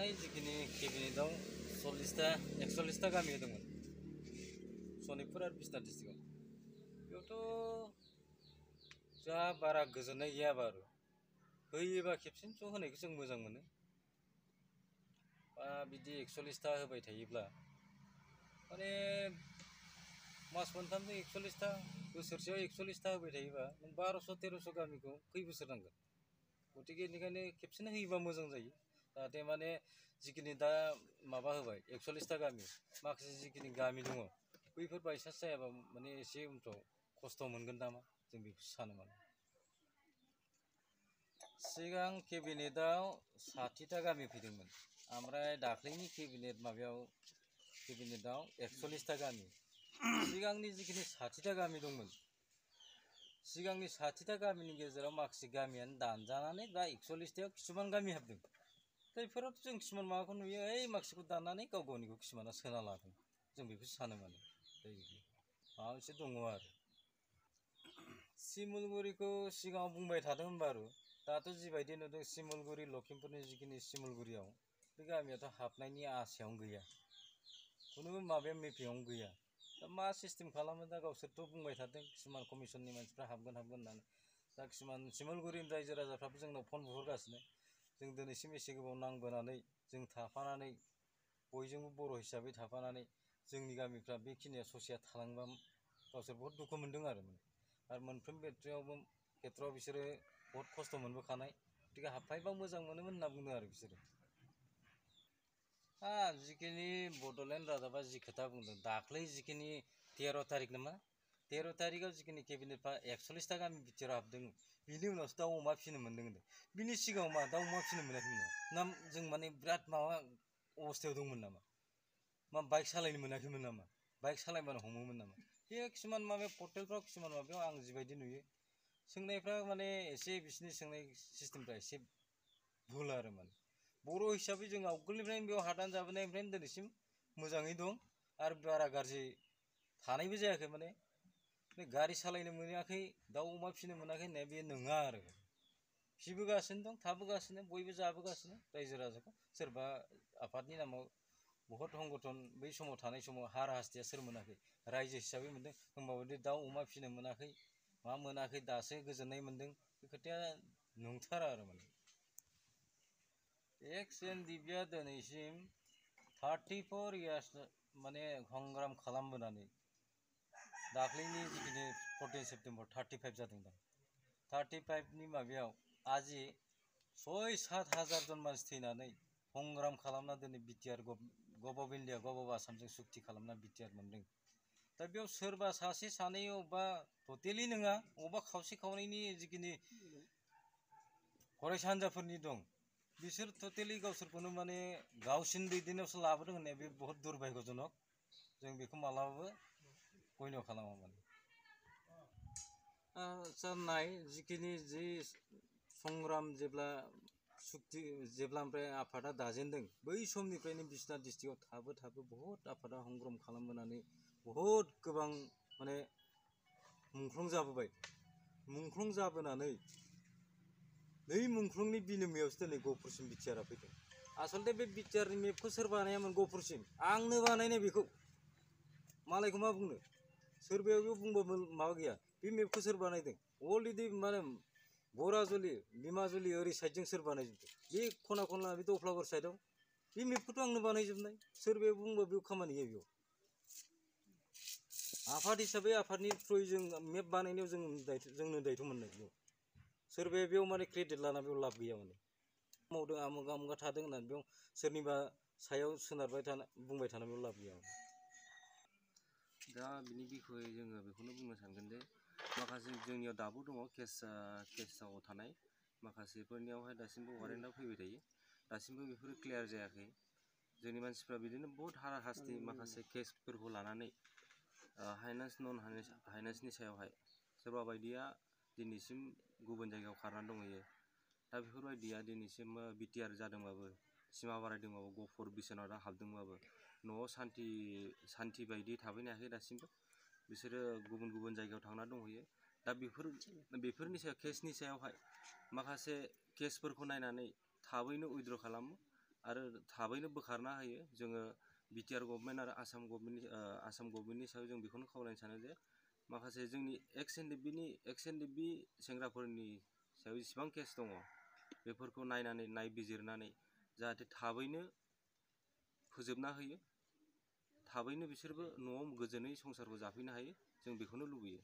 दाख्लै जिखिनि केबिनेटआव 41टा गामि होदोंमोन सनितपुर आरो बिसनाथ डिस्ट्रिक्टआव बेयावथ' जोंहा बारा गोजोननाय गैया बारु होयोबा खेबसेनो ज' होनायखौ जों मोजां मोनो बा बिदि 41टा होबाय थायोब्ला माने मास मोनथामजों 41टा बोसोरसेयाव 41टा होबाय थायोबा नों 1200-1300 गामिखौ खै बोसोर नांगोन गतिके बेनिखायनो खेबसेनो होयोबा मोजां जायो जाहाथे माने जिखिनि दा माबा होबाय 41टा गामि माखासे जिखिनि गामि दङ बैफोर बायसान्स जायाबा माने एसे उनफ्राव खस्थ' मोनगोन नामा जों बेखौ सानो माने सिगां केबिनेटआव 60टा गामि फैदोंमोन ओमफ्राय दाख्लैनि केबिनेटआव 41टा गामि सिगांनि जिखिनि 60टा गामि दंमोन सिगांनि 60टा गामिनि गेजेराव माखासे गामियानो दानजानानै दा 41टायाव किसुमान गामि हाबदों बेफोराव जों किसुमान माबाखौ नुयो ओइ माखासेखौ दाननानै गाव गावनिखौ किसुमाना सोना लादों जों बेखौ सानो माने माबा मोनसे दङ आरो सिमुलगुरिखौ सिगाङाव बुंबाय थादोंमोन बारु दाथ' जिबायदि नुदों सिमुलगुरि लखिमपुरनि जिखिनि सिमुलगुरियाव बे गामियाथ' हाबनायनि आसायावनो गैया खुनु माबाया मेपिङावनो गैया दा मा सिस्टेम खालामो दा गावसोरथ' बुंबाय थादों किसुमान कमिसननि मानसिफ्रा हाबगोन होननानै दा किसुमान सिमुलगुरिनि रायजो राजाफ्राबो जोंनाव फन बुहरगासिनो जों दिनैसिम एसे गोबाव नांबोनानै जों थाफानानै बयजोंबो बर' हिसाबै थाफानानै जोंनि गामिफ्रा बेखिनिया ससेया थालांबा गावसोर बहुत दुखु मोनदों आरो मोनफ्रोम खेथ्रआव बिसोरो बहुत खस्थ' मोनबोखानाय गतिके हाबफायोबा मोजां मोनोमोन होनना बुंदों आरो बिसोरो जिखिनि बड'लेण्ड रादाबा जि खोथा बुंदों दाख्लै जिखिनि 13 तारिख नामा 13 तारिखआव जिखिनि केबिनेटआ 41टा गामि बिटिआर हाबदों बिनि उनावसो दाउ अमा फिसिनो मोनदों होनदों बिनि सिगाङाव मा दाउ अमा फिसिनो मोनाखैमोन ना जों माने बिराद माबा अबस्थायाव दंमोन नामा मा बाइक सालायनो मोनाखैमोन नामा बाइक सालायबानो हमोमोन नामा बे किसुमान माबायाव पर्टेलफ्राव किसुमान माबायाव आं जिबायदि नुयो सोंनायफ्रा माने एसे बिसिनि सोंनाय सिस्टेमफ्रा एसे भुल आरो माने बर' हिसाबै जों आवगोलनिफ्रायनो बेयाव हादान जाबोनायनिफ्रायनो दिनैसिम मोजाङै दं आरो बारा गाज्रि थानायबो जायाखै माने गारि सालायनो मोनाखै दाउ अमा फिसिनो मोनाखै होननाया बे नङा आरो फिसिबोगासिनो दं थाबोगासिनो बयबो जाबोगासिनो रायजो राजाखौ सोरबा आफादनि नामाव बहुत संगठन बै समाव थानाय समाव हार हास्थिया सोर मोनाखै रायजो हिसाबै मोनदों होमबाबो दाउ अमा फिसिनो मोनाखै मा मोनाखै दासो गोजोननाय मोनदों बे खोथाया नंथारा आरो माने XNDP-आ दिनैसिम 34 इयार्स माने संग्राम खालामबोनानै दाख्लैनि जिखिनि 14 सेप्तेम्बर 35 जादों दा 35नि माबायाव आजि 6-7 हाजार जन मानसि थैनानै संग्राम खालामना दिनै BTR gov of India gov of आसामजों सुक्ति खालामना बिटिआर मोनदों दा बेयाव सोरबा सासे सानै अबेबा टटेलि नङा अबेबा खावसे खावनैनि जिखिनि फरायसा हान्जाफोरनि दं बिसोर टटेलि गावसोरखौनो माने गावसिनि दैदेननायावसो लाबोदों होननाया बे बहुत दुर्भाग्यजनक जों बेखौ मालाबाबो गयन खालामा माने सार नाय जिखिनि जि संग्राम जेब्ला ओमफ्राय आफादा दाजेनदों बै समनिफ्रायनो बिसनाथ डिस्ट्रिक्टआव थाबो बहुत आफादा संग्राम खालामबोनानै बहुत गोबां माने मुंख्लं जाबोबाय मुंख्लं जाबोनानै नै मुंख्लंनि बिनिमयावसो दिनै गहपुरसिम बिटिआरआ फैदों आसलथे बे बिटिआरनि मेपखौ सोर बानायामोन गहपुरसिम आंनो बानायनाय बेखौ मालायखौ मा बुंनो सोरबाया बुंबाबो माबा गैया बे मेपखौ सोर बानायदों अलरेडि माने बराजुलि बिमाजुलि ओरै साइडजों सोर बानायजोबदों बे खना खनला बे दफ्लागर साइडआव बे मेपखौथ' आंनो बानायजोबनाय सोरबाया बुंबा बेयाव खामानि गैया बेयाव आफाद हिसाबै आफादनि थ्रुयै जों मेप बानायनायाव जोंनो दायथ' मोननाय बेयाव सोरबाया बेयाव माने क्रेडिट लाना बेयाव लाब गैया माने मावदों आमुगा आमुगा थादों होननानै बेयाव सोरनिबा सायाव सोनारबाय थाना बुंबाय थाना बेयाव लाब गैया दा बिनि बिखय जोङो बेखौनो बुंनो सानगोन जे माखासे जोंनियाव दाबो दङ केसाव थानाय माखासेफोरनियावहाय दासिमबो वारेन्टआ फैबाय थायो दासिमबो बेफोरो क्लियार जायाखै जोंनि मानसिफ्रा बिदिनो बहुत हाराहास्ति माखासे केसफोरखौ लानानै हाइनान्स नन हाइनान्सनि सायावहाय सोरबा बायदिया दिनैसिम गुबुन जायगायाव खारनानै दंहैयो दा बेफोरबायदिया दिनैसिम बिटिआर जादोंबाबो सिमा बारायदोंबाबो गहपुर बिश्वनाथआव हाबदोंबाबो न'आव सान्ति बायदि थाफैनो हायाखै दासिमबो बिसोरो गुबुन गुबुन जायगायाव थांना दंहैयो दा बेफोरनि सायाव केसनि सायावहाय माखासे केसफोरखौ नायनानै थाबैनो उइद्र' खालामो आरो थाबैनो बोखारना होयो। जोङो बिटिआर गभर्नमेन्ट आरो आसाम गभर्नमेन्टनि सायाव जों बेखौनो खावलायनो सानो जे माखासे जोंनि एक्स एनडिपि सेंग्राफोरनि सायाव जेसेबां केस दङ बेफोरखौ नायनानै नायबिजिरनानै जाहाथे थाबैनो फोजोबना होयो, थाबैनो बिसोरबो न'आव गोजोनै संसारखौ जाफैनो हायो, जों बेखौनो लुबैयो।